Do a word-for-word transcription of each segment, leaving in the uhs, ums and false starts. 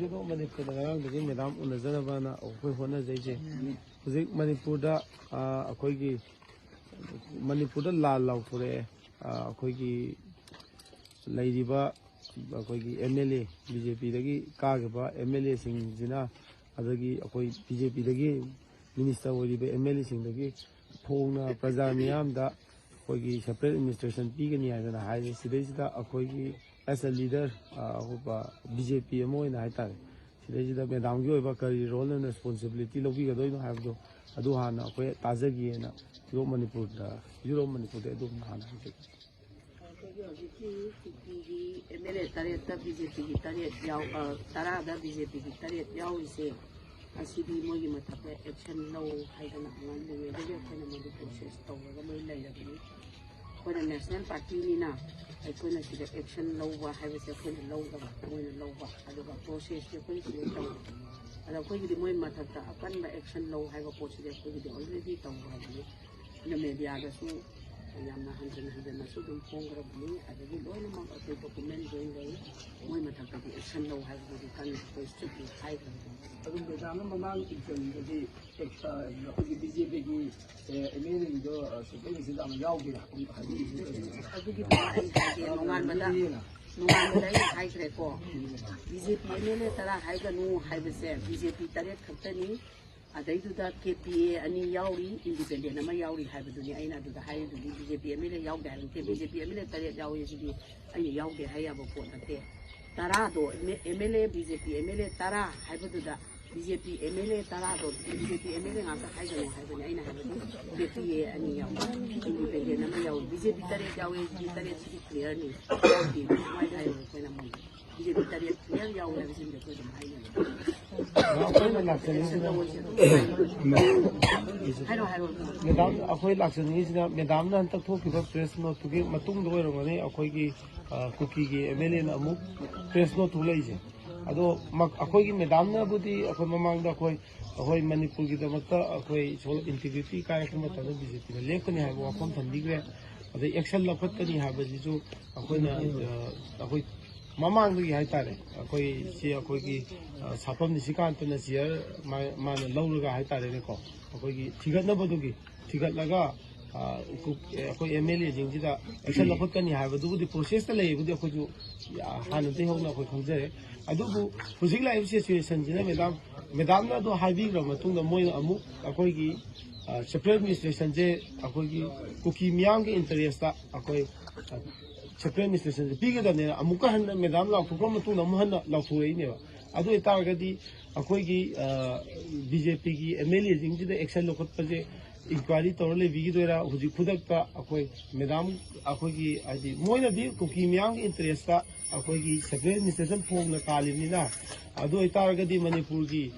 ꯌꯨꯔꯣꯞ ꯃꯅꯤꯄꯨꯔꯗ ꯉꯔꯥꯡꯗꯒꯤ ꯃꯦꯗꯥꯝ ꯎꯅꯖꯅꯕꯅ ꯑꯩꯈꯣꯏ ꯍꯣꯠꯅꯖꯩꯁꯦ꯫ ꯍꯧꯖꯤꯛ ꯃꯅꯤꯄꯨꯔꯗ, ꯑ, ꯑꯩꯈꯣꯏꯒꯤ, ꯃꯅꯤꯄꯨꯔꯗ ꯂꯥꯜ ꯂꯥꯎꯊꯣꯔꯛꯑꯦ꯫ ꯑ, ꯑꯩꯈꯣꯏꯒꯤ ꯂꯩꯔꯤꯕ ꯑꯩꯈꯣꯏꯒꯤ M L A, B J ꯄꯤꯗꯒꯤ ꯀꯥꯈꯤꯕ ꯑꯦꯝ ꯑꯦꯜ ꯑꯦꯁꯤꯡꯁꯤꯅ, ꯑꯗꯒꯤ ꯑꯩꯈꯣꯏ ꯕꯤ ꯖꯦ ꯄꯤꯗꯒꯤ ꯃꯤꯅꯤꯁꯇꯔ ꯑꯣꯏꯔꯤꯕ ꯑꯦꯝ ꯑꯦꯜ ꯑꯦꯁꯤꯡꯗꯒꯤ ꯐꯣꯡꯅ ꯄ꯭ꯔꯖꯥ ꯃꯤꯌꯥꯝꯗ ꯑꯩꯈꯣꯏꯒꯤ ꯁꯦꯄꯔꯦꯠ ꯑꯦꯗꯃꯤꯅꯤꯁꯇ꯭ꯔꯦꯁꯟ ꯄꯤꯒꯅꯤ ꯍꯥꯏꯗꯅ ꯍꯥꯏꯔꯦ꯫ ꯁꯤꯗꯩꯁꯤꯗ ꯑꯩꯈꯣꯏꯒꯤ as a leader, ꯑ, ꯑꯩꯈꯣꯏ ꯕꯤ ꯖꯦ ꯄꯤ ꯑꯃ ꯑꯣꯏꯅ ꯍꯥꯏꯇꯥꯔꯦ, ꯁꯤꯗꯩꯁꯤꯗ ꯃꯦꯗꯥꯝꯒꯤ ꯑꯣꯏꯕ ꯀꯔꯤ ꯔꯣꯜ ꯑꯦꯟ ꯔꯦꯁꯄꯣꯟꯁꯤꯕꯤꯂꯤꯇꯤ ꯂꯧꯕꯤꯒꯗꯣꯏꯅꯣ ꯍꯥꯏꯕꯗꯣ ꯑꯗꯨ ꯍꯥꯟꯅ ꯑꯩꯈꯣꯏ ꯇꯥꯖꯒꯦꯅ ꯌꯨꯔꯣꯞ ꯃꯅꯤꯄꯨꯔꯗ, ꯌꯨꯔꯣꯞ ꯃꯅꯤꯄꯨꯔꯗ ꯑꯗꯨꯝ ꯍꯥꯟꯅ ꯍꯥꯏꯖꯒꯦ꯫ ꯑꯩꯈꯣꯏꯒꯤ ꯍꯧꯖꯤꯛꯀꯤ ꯀꯨꯀꯤꯒꯤ ꯑꯦꯝ ꯑꯦꯜ ꯑꯦ ꯇꯔꯦꯠꯇ ꯕꯤ ꯖꯦ ꯄꯤꯒꯤ ꯇꯔꯦꯠ ꯌꯥꯎ-, ꯑ, ꯇꯔꯥꯗ ꯕꯤ ꯖꯦ ꯄꯤꯒꯤ ꯇꯔꯦꯠ ꯌꯥꯎꯔꯤꯁꯦ, ꯑꯁꯤꯗꯤ ꯃꯣꯏꯒꯤ ꯃꯊꯛꯇ ꯑꯦꯛꯁꯟ ꯂꯧ ꯍꯥꯏꯗꯅ ꯉꯜꯂꯤꯉꯩꯗꯒꯤ ꯑꯩꯈꯣꯏꯅ ꯃꯗꯨ ꯄ꯭ꯔꯣꯁꯦꯁ ꯇꯧꯔꯒ ꯂꯣꯏ ꯂꯩꯔꯕꯅꯤ꯫ ꯑꯩꯈꯣꯏꯅ ꯅꯦꯁꯅꯦꯜ ꯄꯥꯔꯇꯤꯅꯤꯅ ꯑꯩꯈꯣꯏꯅ ꯁꯤꯗ ꯑꯦꯛꯁꯟ ꯂꯧꯕ ꯍꯥꯏꯕꯁꯦ ꯑꯩꯈꯣꯏꯅ ꯂꯧꯗꯕ, ꯃꯣꯏꯅ ꯂꯧꯕ꯫ ꯑꯗꯨꯒ ꯄ꯭ꯔꯣꯁꯦꯁꯁꯦ ꯑꯩꯈꯣꯏ ꯁꯤꯗ ꯇꯧꯕ꯫ ꯑꯗ ꯑꯩꯈꯣꯏꯒꯤꯗꯤ ꯃꯣꯏ ꯃꯊꯛꯇ ꯑꯀꯟꯕ ꯑꯦꯛꯁꯟ ꯂꯧ ꯍꯥꯏꯕ ꯄꯣꯠꯁꯤꯗꯤ ꯑꯩꯈꯣꯏꯒꯤꯗꯤ ꯑꯣꯜꯔꯦꯗꯤ ꯇꯧꯈ꯭ꯔꯕꯅꯤ꯫ ꯑꯗ ꯃꯦꯗꯤꯌꯥꯗꯁꯨ ꯌꯥꯝꯅ ꯍꯟꯖꯤꯟ ꯍꯟꯖꯤꯟꯅꯁꯨ ꯑꯗꯨꯝ ꯐꯣꯡꯈ꯭ꯔꯕꯅꯤ꯫ ꯑꯗꯒꯤ ꯂꯣꯏꯅꯃꯛ ꯑꯩꯈꯣꯏ ꯗꯣꯀꯨꯃꯦꯟ ꯂꯣꯏ ꯂꯩ꯫ ꯃꯣꯏ ꯃꯊꯛꯇꯗꯤ ꯑꯦꯛꯁꯟ ꯂꯧ ꯍꯥꯏꯕꯗꯨꯗꯤ ꯀꯟꯅ ꯑꯩꯈꯣꯏ ꯁ꯭ꯇꯔꯤꯛꯂꯤ ꯍꯥꯏꯈ꯭ꯔꯕꯅꯤ꯫ ꯑꯗꯨꯝ ꯃꯦꯗꯥꯝꯅ ꯃꯃꯥꯡ ꯏꯟꯇꯔꯚ꯭ꯌꯨꯗꯗꯤ ꯑꯦꯛ-, ꯑ, ꯑꯩꯈꯣꯏꯒꯤ ꯕꯤ ꯖꯦ ꯄꯤꯒꯤ, ꯑꯦ, ꯑꯦꯝ ꯑꯦꯜ ꯑꯦꯁꯤꯡꯗꯣ, ꯑ, ꯁꯨꯞꯅꯒꯤ ꯁꯤꯗ ꯑꯃ ꯌꯥꯎꯗꯦ ꯍꯥꯏꯕꯒꯤ ꯑꯗꯨꯒꯤ ꯄꯥꯎ ꯑꯩ ꯍꯥꯏꯒꯦ, ꯅꯣꯡꯉꯥꯟꯕꯗ, ꯅꯣꯡꯉꯥꯟꯕꯗ ꯑꯩ ꯍꯥꯏꯈ꯭ꯔꯦꯀꯣ, B J P M L A ꯇꯔꯥ ꯍꯥꯏꯒꯅꯨ ꯍꯥꯏꯕꯁꯦ ꯕꯤ ꯖꯦ ꯄꯤ ꯇꯔꯦꯠ ꯈꯛꯇꯅꯤ꯫ ꯑꯗꯩꯗꯨꯗ ꯀꯦ ꯄꯤ ꯑꯦ ꯑꯅꯤ ꯌꯥꯎꯔꯤ, ꯏꯟꯗꯤꯄꯦꯟꯗꯦꯟ ꯑꯃ ꯌꯥꯎꯔꯤ ꯍꯥꯏꯕꯗꯨꯅꯤ ꯑꯩꯅ ꯑꯗꯨꯗ ꯍꯥꯏꯔꯤꯗꯨꯗꯤ꯫ B J P M L A ꯌꯥꯎꯗꯦ ꯍꯥꯏꯕ ꯅꯠꯇꯦ, B J P M L A ꯇꯔꯦꯠ ꯌꯥꯎꯔꯤ ꯁꯤꯗꯤ ꯑꯩꯅ ꯌꯥꯎꯗꯦ ꯍꯥꯏ ꯌꯥꯕ ꯄꯣꯠ ꯅꯠꯇꯦ꯫ ꯇꯔꯥꯗꯣ, M L A, B J P M L A ꯇꯔꯥ ꯍꯥꯏꯕꯗꯨꯗ B J P M L A ꯇꯔꯥꯗꯣ, B J P M L A ꯉꯥꯛꯇ ꯍꯥꯏꯒꯅꯨ ꯍꯥꯏꯕꯅꯤ ꯑꯩꯅ ꯍꯥꯏꯕꯗꯤ꯫ ꯀꯦ ꯄꯤ ꯑꯦ ꯑꯅꯤ ꯌꯥꯎꯏ, ꯏꯟꯗꯤꯄꯦꯟꯗꯦꯟ ꯑꯃ ꯌꯥꯎꯏ, ꯕꯤ ꯖꯦ ꯄꯤ ꯇꯔꯦꯠ ꯌꯥꯎꯏ, ꯕꯤ ꯖꯦ ꯄꯤ ꯇꯔꯦꯠꯁꯤꯗꯤ ꯀ꯭ꯂꯤꯌꯥꯔꯅꯤ, ꯌꯥꯎꯗꯦ ꯁꯨꯃꯥꯏꯅ ꯍꯥꯏꯔꯣꯏ ꯑꯩꯈꯣꯏꯅ ꯃꯣꯏꯗ꯫ ꯕꯤ ꯖꯦ ꯄꯤ ꯇꯔꯦꯠ ꯀ꯭ꯂꯤꯌꯥꯔ ꯌꯥꯎꯏ ꯍꯥꯏꯕꯁꯤꯃꯗꯤ ꯑꯩꯈꯣꯏ ꯑꯗꯨꯝ ꯍꯥꯏꯅꯔꯦ꯫ ꯑꯩꯈꯣꯏꯅ ꯂꯥꯛꯆꯅꯤꯡꯕꯁꯤꯅ, ꯍꯥꯏꯔꯣ, ꯍꯥꯏꯔꯣ꯫ ꯃꯦꯗꯥꯝ, ꯑꯩꯈꯣꯏ ꯂꯥꯛꯆꯅꯤꯡꯉꯤꯁꯤꯅ ꯃꯦꯗꯥꯝꯅ ꯍꯟꯇꯛ ꯊꯣꯛꯈꯤꯕ ꯄ꯭ꯔꯦꯁ ꯅꯣꯠꯇꯨꯒꯤ ꯃꯇꯨꯡꯗ ꯑꯣꯏꯔꯝꯒꯅꯤ ꯑꯩꯈꯣꯏꯒꯤ, ꯑ, ꯀꯨꯀꯤꯒꯤ ꯑꯦꯝ ꯑꯦꯜ ꯑꯦꯅ ꯑꯃꯨꯛ ꯄ꯭ꯔꯦꯁ ꯅꯣꯠ ꯊꯣꯛꯂꯛꯏꯁꯦ꯫ ꯑꯗꯣ ꯃ-, ꯑꯩꯈꯣꯏꯒꯤ ꯃꯦꯗꯥꯝꯅꯕꯨꯗꯤ ꯑꯩꯈꯣꯏ ꯃꯃꯥꯡꯗ ꯑꯩꯈꯣꯏ, ꯑꯩꯈꯣꯏ ꯃꯅꯤꯄꯨꯔꯒꯤꯗꯃꯛꯇ ꯑꯩꯈꯣꯏ ꯁꯣ-, ꯏꯟꯇꯤꯒ꯭ꯔꯤꯇꯤ ꯀꯥꯏꯔꯛꯄ ꯃꯇꯝꯗ ꯕꯤ ꯖꯦ ꯄꯤꯅ ꯂꯦꯞꯀꯅꯤ ꯍꯥꯏꯕ ꯋꯥꯐꯝ ꯊꯝꯕꯤꯈ꯭ꯔꯦ꯫ ꯑꯗꯩ ꯑꯦꯛꯁꯟ ꯂꯧꯈꯠꯀꯅꯤ ꯍꯥꯏꯕꯁꯤꯁꯨ ꯑꯩꯈꯣꯏꯅ, ꯑ, ꯑꯩꯈꯣꯏ ꯃꯃꯥꯡꯗꯒꯤ ꯍꯥꯏꯇꯥꯔꯦ, ꯑꯩꯈꯣꯏ ꯁꯤ ꯑꯩꯈꯣꯏꯒꯤ, ꯑ, ꯁꯥꯐꯝ ꯅꯤꯁꯤꯀꯥꯟꯇꯅ ꯆꯤꯌꯔ ꯃꯥ-, ꯃꯥꯅ ꯂꯧꯔꯒ ꯍꯥꯏꯇꯥꯔꯦꯅꯦꯀꯣ, ꯑꯩꯈꯣꯏꯒꯤ ꯊꯤꯒꯠꯅꯕꯗꯨꯒꯤ ꯊꯤꯒꯠꯂꯒ, ꯑ, ꯀꯨ-, ꯑꯩꯈꯣꯏ ꯑꯦꯝ ꯑꯦꯜ ꯑꯦꯁꯤꯡꯁꯤꯗ ꯑꯦꯛꯁꯟ ꯂꯧꯈꯠꯀꯅꯤ ꯍꯥꯏꯕꯗꯨꯕꯨꯗꯤ ꯄ꯭ꯔꯣꯁꯦꯁꯇ ꯂꯩꯕꯨꯗꯤ ꯑꯩꯈꯣꯏꯁꯨ ꯍꯥꯟꯅꯗꯒꯤ ꯍꯧꯅ ꯑꯩꯈꯣꯏ ꯈꯪꯖꯔꯦ꯫ ꯑꯗꯨꯕꯨ ꯍꯧꯖꯤꯛ ꯂꯥꯛꯏꯕ ꯁꯤꯆꯨꯋꯦꯁꯟꯁꯤꯅ ꯃꯦꯗꯥꯝ, ꯃꯦꯗꯥꯝꯅ ꯑꯗꯨ ꯍꯥꯏꯕꯤꯈ꯭ꯔꯕ ꯃꯇꯨꯡꯗ ꯃꯣꯏꯅ ꯑꯃꯨꯛ ꯑꯩꯈꯣꯏꯒꯤ, ꯑ, ꯁꯦꯟꯇ꯭ꯔꯦꯜ ꯑꯦꯗꯃꯤꯅꯤꯁꯇ꯭ꯔꯦꯁꯟꯁꯦ ꯑꯩꯈꯣꯏꯒꯤ ꯀꯨꯀꯤ ꯃꯤꯌꯥꯝꯒꯤ ꯏꯟꯇꯔꯦꯁꯇ ꯑꯩꯈꯣꯏ, ꯑ, ꯁꯦꯟꯇ꯭ꯔꯦꯜ ꯑꯦꯗꯃꯤꯅꯤꯁꯇ꯭ꯔꯦꯁꯟꯁꯦ ꯄꯤꯒꯗꯕꯅꯤꯅ ꯑꯃꯨꯛꯀ ꯍꯟꯅ ꯃꯦꯗꯥꯝ ꯂꯥꯎꯊꯣꯛꯈ꯭ꯔ ꯃꯇꯨꯡꯗ ꯑꯃꯨꯛ ꯍꯟꯅ ꯂꯥꯎꯊꯣꯔꯛꯏꯅꯦꯕ꯫ ꯑꯗꯨ ꯑꯣꯏꯇꯥꯔꯒꯗꯤ ꯑꯩꯈꯣꯏꯒꯤ, ꯑ, ꯕꯤ ꯖꯦ ꯄꯤꯒꯤ ꯑꯦꯝ ꯑꯦꯜ ꯑꯦꯁꯤꯡꯁꯤꯗ ꯑꯦꯛꯁꯟ ꯂꯧꯈꯠꯄꯁꯦ ꯏꯟꯀ꯭ꯋꯥꯏꯔꯤ ꯇꯧꯔ ꯂꯩꯕꯤꯈꯤꯗꯣꯏꯔꯥ? ꯍꯧꯖꯤꯛ ꯈꯨꯗꯛꯇ ꯑꯩꯈꯣꯏ ꯃꯦꯗꯥꯝ, ꯑꯩꯈꯣꯏꯒꯤ ꯍꯥꯏꯗꯤ ꯃꯣꯏꯅꯗꯤ ꯀꯨꯀꯤ ꯃꯤꯌꯥꯝꯒꯤ ꯏꯟꯇꯔꯦꯁꯇ ꯑꯩꯈꯣꯏꯒꯤ ꯁꯦꯟꯇ꯭ꯔꯦꯜ ꯑꯦꯗꯃꯤꯅꯤꯁꯇ꯭ꯔꯦꯁꯟ ꯐꯣꯡꯅ ꯀꯥꯜꯂꯤꯕꯅꯤꯅ, ꯑꯗꯨ ꯑꯣꯏꯇꯥꯔꯒꯗꯤ ꯃꯅꯤꯄꯨꯔꯒꯤ,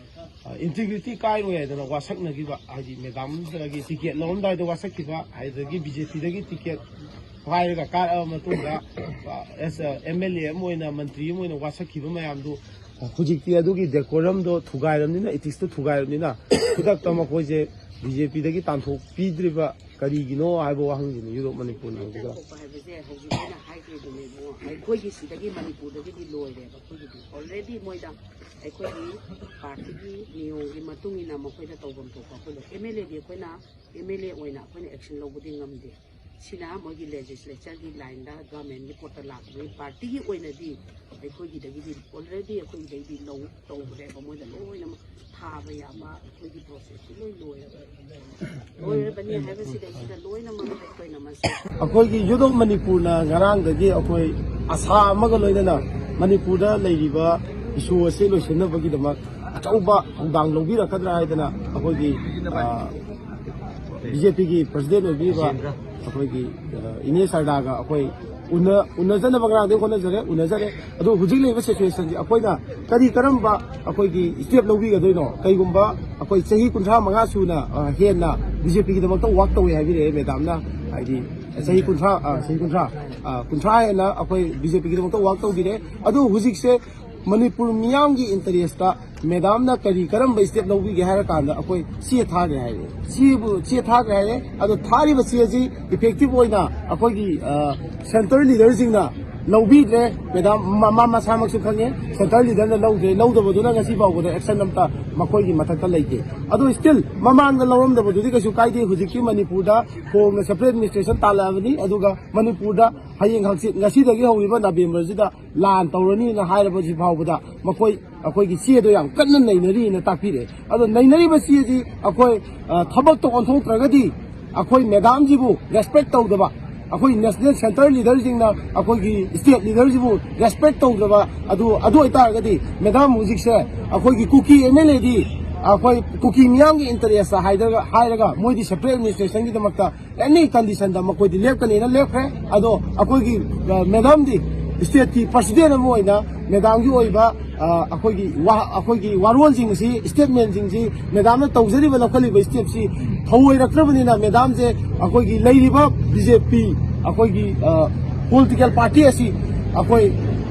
ꯑ, ꯏꯟꯇꯤꯒ꯭ꯔꯤꯇꯤ ꯀꯥꯏꯔꯣꯏ ꯍꯥꯏꯗꯅ ꯋꯥꯁꯛꯅꯈꯤꯕ, ꯍꯥꯏꯗꯤ ꯃꯦꯗꯥꯝꯗꯒꯤ ꯇꯤꯀꯦꯠ ꯂꯧꯔꯝꯗꯥꯏꯗ ꯋꯥꯁꯛꯈꯤꯕ, ꯑꯗꯨꯗꯒꯤ ꯕꯤ ꯖꯦ ꯄꯤꯗꯒꯤ ꯇꯤꯀꯦꯠ ꯄꯥꯏꯔꯒ ꯀꯥꯔꯛꯑꯕ ꯃꯇꯨꯡꯗ, ꯑ, ꯑꯦꯁ, ꯑꯦꯝ ꯑꯦꯜ ꯑꯦ ꯑꯃ ꯑꯣꯏꯅ, ꯃꯟꯇ꯭ꯔꯤ ꯑꯃ ꯑꯣꯏꯅ ꯋꯥꯁꯛꯈꯤꯕ ꯃꯌꯥꯝꯗꯨ ꯍꯧꯖꯤꯛꯇꯤ ꯑꯗꯨꯒꯤ ꯗꯦꯀꯣꯔꯝꯗꯣ ꯊꯨꯒꯥꯏꯔꯕꯅꯤꯅ, ꯏꯊꯤꯛꯁꯇꯣ ꯊꯨꯒꯥꯏꯔꯕꯅꯤꯅ, ꯈꯨꯗꯛꯇ ꯃꯈꯣꯏꯁꯦ ꯕꯤ ꯖꯦ ꯄꯤꯗꯒꯤ ꯇꯥꯟꯊꯣꯛꯄꯤꯗ꯭ꯔꯤꯕ ꯀꯔꯤꯒꯤꯅꯣ ꯍꯥꯏꯕ ꯋꯥꯍꯪꯁꯤꯅꯤ ꯌꯨꯔꯣꯞ ꯃꯅꯤꯄꯨꯔꯅ ꯍꯧꯖꯤꯛ꯫ ꯇꯥꯟꯊꯣꯛꯄ ꯍꯥꯏꯕꯁꯦ ꯍꯧꯖꯤꯛ ꯑꯩꯅ ꯍꯥꯏꯈ꯭ꯔꯤꯗꯨꯅꯦ ꯏꯕꯨꯡꯉꯣ, ꯑꯩꯈꯣꯏꯒꯤ ꯁꯤꯗꯒꯤ ꯃꯅꯤꯄꯨꯔꯗꯒꯤꯗꯤ ꯂꯣꯏꯔꯦꯕ꯫ ꯑꯩꯈꯣꯏꯒꯤꯗꯤ ꯑꯣꯜꯔꯦꯗꯤ ꯃꯣꯏꯗ ꯑꯩꯈꯣꯏꯒꯤ ꯄꯥꯔꯇꯤꯒꯤ ꯅꯤꯌꯣꯝꯒꯤ ꯃꯇꯨꯡ ꯏꯟꯅ ꯃꯈꯣꯏꯗ ꯇꯧꯐꯝ ꯊꯣꯛꯄ ꯑꯩꯈꯣꯏꯅ ꯑꯦꯝ ꯑꯦꯜ ꯑꯦꯗꯤ ꯑꯩꯈꯣꯏꯅ ꯑꯦꯝ ꯑꯦꯜ ꯑꯦ ꯑꯣꯏꯅ ꯑꯩꯈꯣꯏꯅ ꯑꯦꯛꯁꯟ ꯂꯧꯕꯗꯤ ꯉꯝꯗꯦ꯫ ꯁꯤꯅ ꯃꯣꯏꯒꯤ ꯂꯦꯖꯤꯁꯂꯦꯆꯔꯒꯤ ꯂꯥꯏꯟꯗ ꯒꯚꯔꯟꯃꯦꯟꯒꯤ ꯄꯣꯠꯇ ꯂꯥꯛꯄꯅꯤ꯫ ꯄꯥꯔꯇꯤꯒꯤ ꯑꯣꯏꯅꯗꯤ ꯑꯩꯈꯣꯏꯒꯤꯗꯒꯤꯗꯤ ꯑꯣꯜꯔꯦꯗꯤ ꯑꯩꯈꯣꯏꯒꯤꯗꯩꯗꯤ ꯂꯧ ꯇꯧꯈ꯭ꯔꯦꯕ꯫ ꯃꯣꯏꯗ ꯂꯣꯏꯅꯃꯛ ꯊꯥꯕ ꯌꯥꯕ ꯑꯩꯈꯣꯏꯒꯤ ꯄ꯭ꯔꯣꯁꯦꯁꯇꯤ ꯂꯣꯏ ꯂꯣꯏꯔꯕ꯫ ꯂꯣꯏꯔꯕꯅꯤ ꯍꯥꯏꯕꯁꯤꯗꯩꯁꯤꯗ ꯂꯣꯏꯅꯃꯛ ꯑꯩꯈꯣꯏꯅ ꯃꯁꯤ ꯑꯩꯈꯣꯏꯒꯤ ꯌꯨꯠ ꯑꯣꯐ ꯃꯅꯤꯄꯨꯔꯅ ꯉꯔꯥꯡꯗꯒꯤ ꯑꯩꯈꯣꯏ ꯑꯁꯥ ꯑꯃꯒ ꯂꯣꯏꯅꯅ ꯃꯅꯤꯄꯨꯔꯗ ꯂꯩꯔꯤꯕ ꯏꯁꯨ ꯑꯁꯤ ꯂꯣꯏꯁꯤꯟꯅꯕꯒꯤꯗꯃꯛ ꯑꯆꯧꯕ ꯊꯧꯗꯥꯡ ꯂꯧꯕꯤꯔꯛꯀꯗ꯭ꯔꯥ ꯍꯥꯏꯗꯅ ꯑꯩꯈꯣꯏꯒꯤ, ꯑ, ꯕꯤ ꯖꯦ ꯄꯤꯒꯤ ꯄ꯭ꯔꯁꯤꯗꯦꯟ ꯑꯣꯏꯕꯤꯔꯤꯕ ꯑꯩꯈꯣꯏꯒꯤ, ꯑ, ꯏꯅꯦ ꯁꯔꯗꯥꯒ ꯑꯩꯈꯣꯏ ꯎꯅ-, ꯎꯅꯖꯅꯕ ꯉꯔꯥꯡꯗꯒꯤ ꯍꯣꯠꯅꯖꯔꯦ, ꯎꯅꯖꯔꯦ꯫ ꯑꯗꯣ ꯍꯧꯖꯤꯛ ꯂꯩꯔꯤꯕ ꯁꯤꯆꯨꯋꯦꯁꯟꯁꯤ ꯑꯩꯈꯣꯏꯅ ꯀꯔꯤ ꯀꯔꯝꯕ ꯑꯩꯈꯣꯏꯒꯤ ꯁ꯭ꯇꯦꯞ ꯂꯧꯕꯤꯒꯗꯣꯏꯅꯣ? ꯀꯩꯒꯨꯝꯕ ꯑꯩꯈꯣꯏ ꯆꯍꯤ ꯀꯨꯟꯊ꯭ꯔꯥ ꯃꯉꯥ ꯁꯨꯅ, ꯑ, ꯍꯦꯟꯅ ꯕꯤ ꯖꯦ ꯄꯤꯒꯤꯗꯃꯛꯇ ꯋꯥꯛ ꯇꯧꯋꯦ ꯍꯥꯏꯕꯤꯔꯛꯑꯦ ꯃꯦꯗꯥꯝꯅ, ꯍꯥꯏꯗꯤ ꯆꯍꯤ ꯀꯨꯟꯊ꯭ꯔꯥ, ꯑ, ꯆꯍꯤ ꯀꯨꯟꯊ꯭ꯔꯥ, ꯑ, ꯀꯨꯟꯊ꯭ꯔꯥ ꯍꯦꯟꯅ ꯑꯩꯈꯣꯏ ꯕꯤ ꯖꯦ ꯄꯤꯒꯤꯗꯃꯛꯇ ꯋꯥꯛ ꯇꯧꯕꯤꯔꯦ꯫ ꯑꯗꯣ ꯍꯧꯖꯤꯛꯁꯦ ꯃꯅꯤꯄꯨꯔ ꯃꯤꯌꯥꯝꯒꯤ ꯏꯟꯇꯔꯦꯁꯇ ꯃꯦꯗꯥꯝꯅ ꯀꯔꯤ ꯀꯔꯝꯕ ꯁ꯭ꯇꯦꯞ ꯂꯧꯕꯤꯒꯦ ꯍꯥꯏꯔ ꯀꯥꯟꯗ ꯑꯩꯈꯣꯏ ꯆꯦ ꯊꯥꯈ꯭ꯔꯦ ꯍꯥꯏꯔꯦ꯫ ꯆꯦꯕꯨ, ꯆꯦ ꯊꯥꯈ꯭ꯔꯦ ꯍꯥꯏꯔꯦ꯫ ꯑꯗꯣ ꯊꯥꯔꯤꯕ ꯆꯦ ꯑꯁꯤ ꯏꯐꯦꯛꯇꯤꯚ ꯑꯣꯏꯅ ꯑꯩꯈꯣꯏꯒꯤ, ꯑ, ꯁꯦꯟꯇꯔ ꯂꯤꯗꯔꯁꯤꯡꯅ ꯂꯧꯕꯤꯗ꯭ꯔꯦ꯫ ꯃꯦꯗꯥꯝ, ꯃ-, ꯃꯥ ꯃꯁꯥꯃꯛꯁꯨ ꯈꯪꯉꯦ, ꯁꯦꯟꯇ꯭ꯔꯦꯜ ꯂꯤꯗꯔꯅ ꯂꯧꯗ꯭ꯔꯦ꯫ ꯂꯧꯗꯕꯗꯨꯅ ꯉꯁꯤ ꯐꯥꯎꯕꯗ ꯑꯦꯛꯁꯟ ꯑꯝꯇ ꯃꯈꯣꯏꯒꯤ ꯃꯊꯛꯇ ꯂꯩꯇꯦ꯫ ꯑꯗꯣ ꯁ꯭ꯇꯤꯜ ꯃꯃꯥꯡꯗ ꯂꯧꯔꯝꯗꯕꯗꯨꯗꯤ ꯀꯩꯁꯨ ꯀꯥꯏꯗꯦ꯫ ꯍꯧꯖꯤꯛꯇꯤ ꯃꯅꯤꯄꯨꯔꯗ ꯈꯣꯡꯅ ꯁꯦꯄꯔꯦꯠ ꯑꯦꯗꯃꯤꯅꯤꯁꯇ꯭ꯔꯦꯁꯟ ꯇꯥꯜꯂꯛꯑꯕꯅꯤ꯫ ꯑꯗꯨꯒ ꯃꯅꯤꯄꯨꯔꯗ ꯍꯌꯦꯡ ꯍꯪꯆꯤꯠ, ꯉꯁꯤꯗꯒꯤ ꯍꯧꯔꯤꯕ ꯅꯕꯦꯝꯕꯔꯁꯤꯗ ꯂꯥꯟ ꯇꯧꯔꯅꯤꯅ ꯍꯥꯏꯔꯕꯁꯤ ꯐꯥꯎꯕꯗ ꯃꯈꯣꯏ ꯑꯩꯈꯣꯏꯒꯤ ꯆꯦꯗꯣ ꯌꯥꯝ ꯀꯟꯅ ꯅꯩꯅꯔꯤꯅ ꯇꯥꯛꯄꯤꯔꯛꯑꯦ꯫ ꯑꯗꯣ ꯅꯩꯅꯔꯤꯕ ꯆꯦꯁꯤ ꯑꯩꯈꯣꯏ, ꯑ, ꯊꯕꯛꯇ ꯑꯣꯟꯊꯣꯛꯇ꯭ꯔꯒꯗꯤ ꯑꯩꯈꯣꯏ ꯃꯦꯗꯥꯝꯁꯤꯕꯨ ꯔꯦꯁꯄꯦꯛ ꯇꯧꯗꯕ, ꯑꯩꯈꯣꯏ ꯅꯦꯁꯅꯦꯜ ꯁꯦꯟꯇꯔ ꯂꯤꯗꯔꯁꯤꯡꯅ ꯑꯩꯈꯣꯏꯒꯤ ꯁ꯭ꯇꯦꯠ ꯂꯤꯗꯔꯁꯤꯕꯨ ꯔꯦꯁꯄꯦꯛ ꯇꯧꯗꯕ, ꯑꯗꯨ, ꯑꯗꯨ ꯑꯣꯏꯇꯥꯔꯒꯗꯤ ꯃꯦꯗꯥꯝ ꯍꯧꯖꯤꯛꯁꯦ ꯑꯩꯈꯣꯏꯒꯤ ꯀꯨꯀꯤ ꯑꯦꯝ ꯑꯦꯜ ꯑꯦꯗꯤ ꯑꯩꯈꯣꯏ ꯀꯨꯀꯤ ꯃꯤꯌꯥꯝꯒꯤ ꯏꯟꯇꯔꯦꯁꯇ ꯍꯥꯏꯔꯒ, ꯍꯥꯏꯔꯒ ꯃꯣꯏꯗꯤ ꯁꯦꯄꯔꯦꯠ ꯑꯦꯗꯃꯤꯅꯤꯁꯇ꯭ꯔꯦꯁꯟꯒꯤꯗꯃꯛꯇ ꯑꯦꯅꯤ ꯀꯟꯗꯤꯁꯟꯗ ꯃꯈꯣꯏꯗꯤ ꯂꯦꯞꯀꯅꯤꯅ ꯂꯦꯞꯈ꯭ꯔꯦ꯫ ꯑꯗꯣ ꯑꯩꯈꯣꯏꯒꯤ, ꯑ, ꯃꯦꯗꯥꯝꯗꯤ ꯁ꯭ꯇꯦꯠꯀꯤ ꯄ꯭ꯔꯁꯤꯗꯦꯟ ꯑꯃ ꯑꯣꯏꯅ ꯃꯦꯗꯥꯝꯒꯤ ꯑꯣꯏꯕ, ꯑ, ꯑꯩꯈꯣꯏꯒꯤ ꯋꯥ-, ꯑꯩꯈꯣꯏꯒꯤ ꯋꯥꯔꯣꯜꯁꯤꯡꯁꯤ, ꯁ꯭ꯇꯦꯠꯃꯦꯟꯁꯤꯡꯁꯤ, ꯃꯦꯗꯥꯝꯅ ꯇꯧꯖꯔꯤꯕ, ꯂꯧꯈꯠꯂꯤꯕ ꯁ꯭ꯇꯦꯞꯁꯤ ꯊꯧꯑꯣꯏꯔꯛꯇ꯭ꯔꯕꯅꯤꯅ ꯃꯦꯗꯥꯝꯁꯦ ꯑꯩꯈꯣꯏꯒꯤ ꯂꯩꯔꯤꯕ ꯕꯤ ꯖꯦ ꯄꯤ ꯑꯩꯈꯣꯏꯒꯤ, ꯑ, ꯄꯣꯂꯤꯇꯤꯀꯦꯜ ꯄꯥꯔꯇꯤ ꯑꯁꯤ ꯑꯩꯈꯣꯏ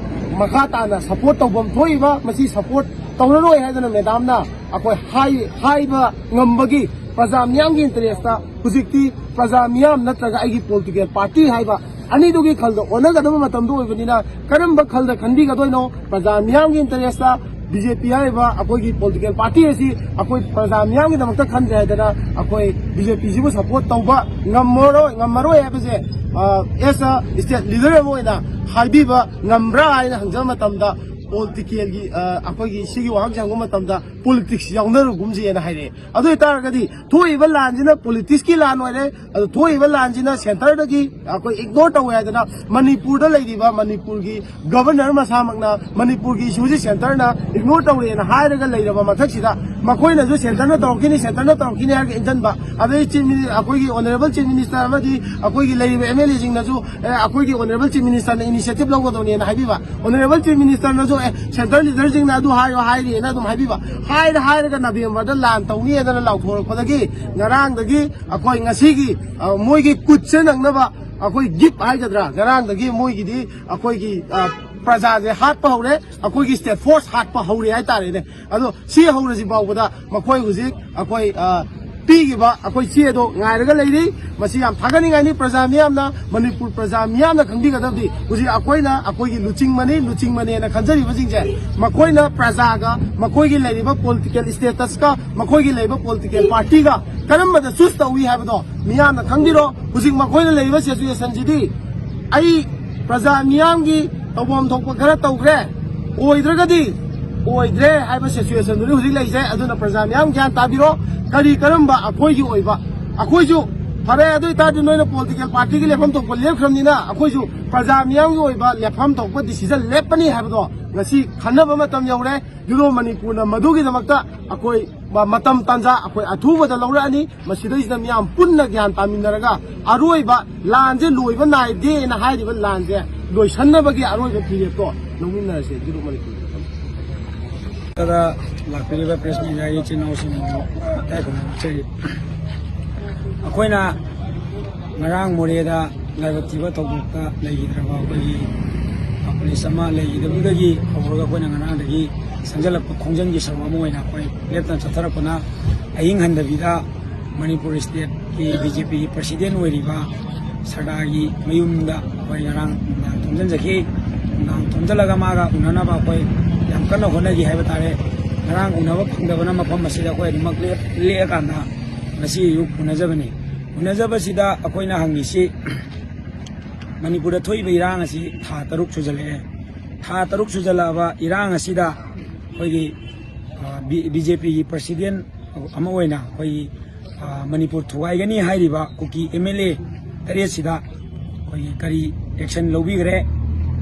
ꯃꯈꯥ ꯇꯥꯅ ꯁꯄꯣꯔꯠ ꯇꯧꯐꯝ ꯊꯣꯛꯏꯕ, ꯃꯁꯤ ꯁꯄꯣꯔꯠ ꯇꯧꯔꯔꯣꯏ ꯍꯥꯏꯗꯅ ꯃꯦꯗꯥꯝꯅ ꯑꯩꯈꯣꯏ ꯍꯥꯏ-, ꯍꯥꯏꯕ ꯉꯝꯕꯒꯤ ꯄ꯭ꯔꯖꯥ ꯃꯤꯌꯥꯝꯒꯤ ꯏꯟꯇꯔꯦꯁꯇ ꯍꯧꯖꯤꯛꯇꯤ ꯄ꯭ꯔꯖꯥ ꯃꯤꯌꯥꯝ ꯅꯠꯇ꯭ꯔꯒ ꯑꯩꯒꯤ ꯄꯣꯂꯤꯇꯤꯀꯦꯜ ꯄꯥꯔꯇꯤ ꯍꯥꯏꯕ ꯑꯅꯤꯗꯨꯒꯤ ꯈꯜꯗ ꯑꯣꯟꯅꯒꯗꯕ ꯃꯇꯝꯗ ꯑꯣꯏꯕꯅꯤꯅ ꯀꯔꯝꯕ ꯈꯜꯗ ꯈꯟꯕꯤꯒꯗꯣꯏꯅꯣ? ꯄ꯭ꯔꯖꯥ ꯃꯤꯌꯥꯝꯒꯤ ꯏꯟꯇꯔꯦꯁꯇ ꯕꯤ ꯖꯦ ꯄꯤ ꯍꯥꯏꯔꯤꯕ ꯑꯩꯈꯣꯏꯒꯤ ꯄꯣꯂꯤꯇꯤꯀꯦꯜ ꯄꯥꯔꯇꯤ ꯑꯁꯤ ꯑꯩꯈꯣꯏ ꯄ꯭ꯔꯖꯥ ꯃꯤꯌꯥꯝꯒꯤꯗꯃꯛꯇ ꯈꯟꯗ꯭ꯔꯦ ꯍꯥꯏꯗꯅ ꯑꯩꯈꯣꯏ ꯕꯤ ꯖꯦ ꯄꯤꯁꯤꯕꯨ ꯁꯄꯣꯔꯠ ꯇꯧꯕ ꯉꯝꯃꯔꯣꯏ, ꯉꯝꯃꯔꯣꯏ ꯍꯥꯏꯕꯁꯦ, ꯑ, ꯑꯦꯁ ꯑ ꯁ꯭ꯇꯦꯠ ꯂꯤꯗꯔ ꯑꯃ ꯑꯣꯏꯅ ꯍꯥꯏꯕꯤꯕ ꯉꯝꯕ꯭ꯔꯥ ꯍꯥꯏꯅ ꯍꯪꯖꯕ ꯃꯇꯝꯗ ꯄꯣꯂꯤꯇꯤꯀꯦꯜꯒꯤ, ꯑ, ꯑꯩꯈꯣꯏꯒꯤ ꯁꯤꯒꯤ ꯋꯥꯍꯪꯁꯦ ꯍꯪꯕ ꯃꯇꯝꯗ ꯄꯣꯂꯤꯇꯤꯛꯁ ꯌꯥꯎꯅꯔꯨꯒꯨꯝꯁꯦꯅ ꯍꯥꯏꯔꯛꯑꯦ꯫ ꯑꯗꯨ ꯑꯣꯏꯇꯥꯔꯒꯗꯤ ꯊꯣꯛꯏꯕ ꯂꯥꯟꯁꯤꯅ ꯄꯣꯂꯤꯇꯤꯛꯁꯀꯤ ꯂꯥꯟ ꯑꯣꯏꯔꯦ꯫ ꯑꯗꯨ ꯊꯣꯛꯏꯕ ꯂꯥꯟꯁꯤꯅ ꯁꯦꯟꯇꯔꯗꯒꯤ ꯑꯩꯈꯣꯏ ꯏꯒꯅꯣꯔ ꯇꯧꯋꯦ ꯍꯥꯏꯗꯅ ꯃꯅꯤꯄꯨꯔꯗ ꯂꯩꯔꯤꯕ ꯃꯅꯤꯄꯨꯔꯒꯤ ꯒꯕꯔꯅꯔ ꯃꯁꯥꯃꯛꯅ ꯃꯅꯤꯄꯨꯔꯒꯤ ꯏꯁꯨꯁꯤ ꯁꯦꯟꯇꯔꯅ ꯏꯒꯅꯣꯔ ꯇꯧꯔꯦꯅ ꯍꯥꯏꯔꯒ ꯂꯩꯔꯕ ꯃꯊꯛꯁꯤꯗ ꯃꯈꯣꯏꯅꯁꯨ ꯁꯦꯟꯇꯔꯅ ꯇꯧꯔꯛꯈꯤꯅꯤ, ꯁꯦꯟꯇꯔꯅ ꯇꯧꯔꯛꯈꯤꯅꯤ ꯍꯥꯏꯔꯒ ꯏꯟꯖꯟꯕ, ꯑꯗꯩ ꯆꯤꯐ ꯃꯤꯅꯤ-, ꯑꯩꯈꯣꯏꯒꯤ ꯑꯣꯅꯔꯦꯕꯜ ꯆꯤꯐ ꯃꯤꯅꯤꯁꯇꯔ ꯑꯃꯗꯤ ꯑꯩꯈꯣꯏꯒꯤ ꯂꯩꯔꯤꯕ ꯑꯦꯝ ꯑꯦꯜ ꯑꯦꯁꯤꯡꯅꯁꯨ, "ꯑꯦ, ꯑꯩꯈꯣꯏꯒꯤ ꯑꯣꯅꯔꯦꯕꯜ ꯆꯤꯐ ꯃꯤꯅꯤꯁꯇꯔꯅ ꯏꯅꯤꯁꯤꯌꯦꯇꯤꯚ ꯂꯧꯒꯗꯧꯅꯦꯅ" ꯍꯥꯏꯕꯤꯕ, ꯑꯣꯅꯔꯦꯕꯜ ꯆꯤꯐ ꯃꯤꯅꯤꯁꯇꯔꯅꯁꯨ, "ꯑꯦ, ꯁꯦꯟꯇ꯭ꯔꯦꯜ ꯂꯤꯗꯔꯁꯤꯡꯅ ꯑꯗꯨ ꯍꯥꯏꯌꯣ ꯍꯥꯏꯔꯤꯅ" ꯑꯗꯨꯝ ꯍꯥꯏꯕꯤꯕ, ꯍꯥꯏꯔ ꯍꯥꯏꯔꯒ ꯅꯕꯦꯝꯕꯔꯗ ꯂꯥꯟ ꯇꯧꯅꯤ ꯍꯥꯏꯗꯅ ꯂꯥꯎꯊꯣꯔꯛꯄꯗꯒꯤ ꯉꯔꯥꯡꯗꯒꯤ ꯑꯩꯈꯣꯏ ꯉꯁꯤꯒꯤ, ꯑ, ꯃꯣꯏꯒꯤ ꯀꯨꯠꯁꯦ ꯅꯪꯅꯕ ꯑꯩꯈꯣꯏ ꯒꯤꯐ ꯍꯥꯏꯒꯗ꯭ꯔꯥ, ꯉꯔꯥꯡꯗꯒꯤ ꯃꯣꯏꯒꯤꯗꯤ ꯑꯩꯈꯣꯏꯒꯤ, ꯑ, ꯄ꯭ꯔꯖꯥꯁꯦ ꯍꯥꯠꯄ ꯍꯧꯔꯦ, ꯑꯩꯈꯣꯏꯒꯤ ꯁ꯭ꯇꯦꯠ ꯐꯣꯔꯁ ꯍꯥꯠꯄ ꯍꯧꯔꯦ ꯍꯥꯏꯇꯥꯔꯦꯅꯦ꯫ ꯑꯗꯣ ꯁꯤ ꯍꯧꯔꯁꯤ ꯐꯥꯎꯕꯗ ꯃꯈꯣꯏ ꯍꯧꯖꯤꯛ ꯑꯩꯈꯣꯏ, ꯑ, ꯄꯤꯈꯤꯕ ꯑꯩꯈꯣꯏ ꯆꯦꯗꯣ ꯉꯥꯏꯔꯒ ꯂꯩꯔꯤ꯫ ꯃꯁꯤ ꯌꯥꯝ ꯊꯥꯒꯠꯅꯤꯡꯉꯥꯏꯅꯤ꯫ ꯄ꯭ꯔꯖꯥ ꯃꯤꯌꯥꯝꯅ, ꯃꯅꯤꯄꯨꯔ ꯄ꯭ꯔꯖꯥ ꯃꯤꯌꯥꯝꯅ ꯈꯪꯕꯤꯒꯗꯕꯗꯤ, ꯍꯧꯖꯤꯛ ꯑꯩꯈꯣꯏꯅ ꯑꯩꯈꯣꯏꯒꯤ ꯂꯨꯆꯤꯡꯕꯅꯤ, ꯂꯨꯆꯤꯡꯕꯅꯦꯅ ꯈꯟꯖꯔꯤꯕꯁꯤꯡꯁꯦ, ꯃꯈꯣꯏꯅ ꯄ꯭ꯔꯖꯥꯒ, ꯃꯈꯣꯏꯒꯤ ꯂꯩꯔꯤꯕ ꯄꯣꯂꯤꯇꯤꯀꯦꯜ ꯁ꯭ꯇꯦꯇꯁꯀ, ꯃꯈꯣꯏꯒꯤ ꯂꯩꯔꯤꯕ ꯄꯣꯂꯤꯇꯤꯀꯦꯜ ꯄꯥꯔꯇꯤꯒ ꯀꯔꯝꯕꯗ ꯆꯨꯁ ꯇꯧꯏ ꯍꯥꯏꯕꯗꯣ ꯃꯤꯌꯥꯝꯅ ꯈꯪꯕꯤꯔꯣ꯫ ꯍꯧꯖꯤꯛ ꯃꯈꯣꯏꯅ ꯂꯩꯔꯤꯕ ꯁꯤꯆꯨꯋꯦꯁꯟꯁꯤꯗꯤ, ꯑꯩ ꯄ꯭ꯔꯖꯥ ꯃꯤꯌꯥꯝꯒꯤ ꯇꯧꯐꯝ ꯊꯣꯛꯄ ꯈꯔ ꯇꯧꯈ꯭ꯔꯦ, ꯑꯣꯏꯗ꯭ꯔꯒꯗꯤ ꯑꯣꯏꯗ꯭ꯔꯦ ꯍꯥꯏꯕ ꯁꯤꯆꯨꯋꯦꯁꯟꯗꯨꯅꯤ ꯍꯧꯖꯤꯛ ꯂꯩꯖꯩ꯫ ꯑꯗꯨꯅ ꯄ꯭ꯔꯖꯥ ꯃꯤꯌꯥꯝ ꯒ꯭ꯌꯥꯟ ꯇꯥꯕꯤꯔꯣ꯫ ꯀꯔꯤ ꯀꯔꯝꯕ ꯑꯩꯈꯣꯏꯒꯤ ꯑꯣꯏꯕ, ꯑꯩꯈꯣꯏꯁꯨ ꯐꯔꯦ, ꯑꯗꯨ ꯑꯣꯏꯇꯥꯔꯗꯤ ꯅꯣꯏꯅ ꯄꯣꯂꯤꯇꯤꯀꯦꯜ ꯄꯥꯔꯇꯤꯒꯤ ꯂꯦꯞꯐꯝ ꯊꯣꯛꯄ ꯂꯦꯞꯈ꯭ꯔꯕꯅꯤꯅ, ꯑꯩꯈꯣꯏꯁꯨ ꯄ꯭ꯔꯖꯥ ꯃꯤꯌꯥꯝꯒꯤ ꯑꯣꯏꯕ ꯂꯦꯞꯐꯝ ꯊꯣꯛꯄ ꯗꯤꯁꯤꯖꯟ ꯂꯦꯞꯄꯅꯤ ꯍꯥꯏꯕꯗꯣ ꯉꯁꯤ ꯈꯟꯅꯕ ꯃꯇꯝ ꯌꯧꯔꯦ꯫ ꯌꯨꯔꯣ ꯃꯅꯤꯄꯨꯔꯅ ꯃꯗꯨꯒꯤꯗꯃꯛꯇ ꯑꯩꯈꯣꯏ ꯃ-, ꯃꯇꯝ ꯇꯥꯟꯖꯥ ꯑꯩꯈꯣꯏ ꯑꯊꯨꯕꯗ ꯂꯧꯔꯛꯑꯅꯤ꯫ ꯃꯁꯤꯗꯩꯁꯤꯗ ꯃꯤꯌꯥꯝ ꯄꯨꯟꯅ ꯒ꯭ꯌꯥꯟ ꯇꯥꯃꯤꯟꯅꯔꯒ ꯑꯔꯣꯏꯕ ꯂꯥꯟꯁꯦ ꯂꯣꯏꯕ ꯅꯥꯏꯗꯦꯅ ꯍꯥꯏꯔꯤꯕ ꯂꯥꯟꯁꯦ ꯂꯣꯏꯁꯟꯅꯕꯒꯤ ꯑꯔꯣꯏꯕ ꯐꯤꯔꯦꯞꯇꯣ ꯂꯧꯃꯤꯟꯅꯔꯁꯦ꯫ ꯌꯨꯔꯣ ꯃꯅꯤꯄꯨꯔ ꯗ ꯂꯥꯛꯄꯤꯔꯤꯕ ꯄ꯭ꯔꯦꯁ ꯃꯤꯗꯤꯌꯥꯒꯤ ꯏꯆꯤꯟ ꯏꯅꯥꯎꯁꯤꯡꯕꯨ ꯏꯀꯥꯏ ꯈꯨꯝꯅꯕ ꯆꯩ꯫ ꯑꯩꯈꯣꯏꯅ ꯉꯔꯥꯡ ꯃꯣꯔꯦꯗ ꯂꯥꯏꯕꯛ ꯊꯤꯕ ꯊꯧꯗꯣꯛꯇ ꯂꯩꯈꯤꯗ꯭ꯔꯕ ꯑꯩꯈꯣꯏꯒꯤ ꯄꯨꯂꯤꯁ ꯑꯃ ꯂꯩꯈꯤꯗꯕꯗꯒꯤ ꯍꯧꯔꯒ ꯑꯩꯈꯣꯏꯅ ꯉꯔꯥꯡꯗꯒꯤ ꯆꯪꯁꯤꯜꯂꯛꯄ ꯈꯣꯡꯖꯪꯒꯤ ꯁꯔꯨꯛ ꯑꯃ ꯑꯣꯏꯅ ꯑꯩꯈꯣꯏ ꯂꯦꯞꯇꯅ ꯆꯠꯊꯔꯛꯄꯅ ꯑꯍꯤꯡ ꯍꯟꯗꯕꯤꯗ ꯃꯅꯤꯄꯨꯔ ꯁ꯭ꯇꯦꯠꯀꯤ ꯕꯤ ꯖꯦ ꯄꯤꯒꯤ ꯄ꯭ꯔꯁꯤꯗꯦꯟ ꯑꯣꯏꯔꯤꯕ ꯁꯔꯗꯥꯔꯒꯤ ꯃꯌꯨꯝꯗ ꯑꯩꯈꯣꯏ ꯉꯔꯥꯡ ꯅꯨꯡꯗꯥꯡ ꯊꯣꯝꯖꯤꯟꯖꯈꯤ꯫ ꯅꯨꯡꯗꯥꯡ ꯊꯣꯝꯖꯤꯜꯂꯒ ꯃꯥꯒ ꯎꯅꯅꯕ ꯑꯩꯈꯣꯏ ꯌꯥꯝ ꯀꯟꯅ ꯍꯣꯠꯅꯈꯤ ꯍꯥꯏꯕ ꯇꯥꯔꯦ꯫ ꯉꯔꯥꯡ ꯎꯅꯕ ꯐꯪꯗꯕꯅ ꯃꯐꯝ ꯑꯁꯤꯗ ꯑꯩꯈꯣꯏ ꯑꯗꯨꯃꯛ ꯂꯦꯞ-, ꯂꯦꯛꯑꯀꯥꯟꯗ ꯉꯁꯤ ꯑꯌꯨꯛ ꯎꯅꯖꯕꯅꯤ꯫ ꯎꯅꯖꯕꯁꯤꯗ ꯑꯩꯈꯣꯏꯅ ꯍꯪꯉꯤꯁꯤ, ꯃꯅꯤꯄꯨꯔꯗ ꯊꯣꯛꯏꯕ ꯏꯔꯥꯡ ꯑꯁꯤ ꯊꯥ ꯇꯔꯨꯛ ꯁꯨꯖꯜꯂꯛꯑꯦ꯫ ꯊꯥ ꯇꯔꯨꯛ ꯁꯨꯖꯜꯂꯛꯑꯕ ꯏꯔꯥꯡ ꯑꯁꯤꯗ ꯑꯩꯈꯣꯏꯒꯤ, ꯑ, ꯕꯤ-, ꯕꯤ ꯖꯦ ꯄꯤꯒꯤ ꯄ꯭ꯔꯁꯤꯗꯦꯟ ꯑꯃ ꯑꯣꯏꯅ ꯑꯩꯈꯣꯏꯒꯤ, ꯑ, ꯃꯅꯤꯄꯨꯔ ꯊꯨꯒꯥꯏꯒꯅꯤ ꯍꯥꯏꯔꯤꯕ ꯀꯨꯀꯤ ꯑꯦꯝ ꯑꯦꯜ ꯑꯦ ꯇꯔꯦꯠꯁꯤꯗ ꯑꯩꯈꯣꯏꯒꯤ ꯀꯔꯤ ꯑꯦꯛꯁꯟ ꯂꯧꯕꯤꯈ꯭ꯔꯦ,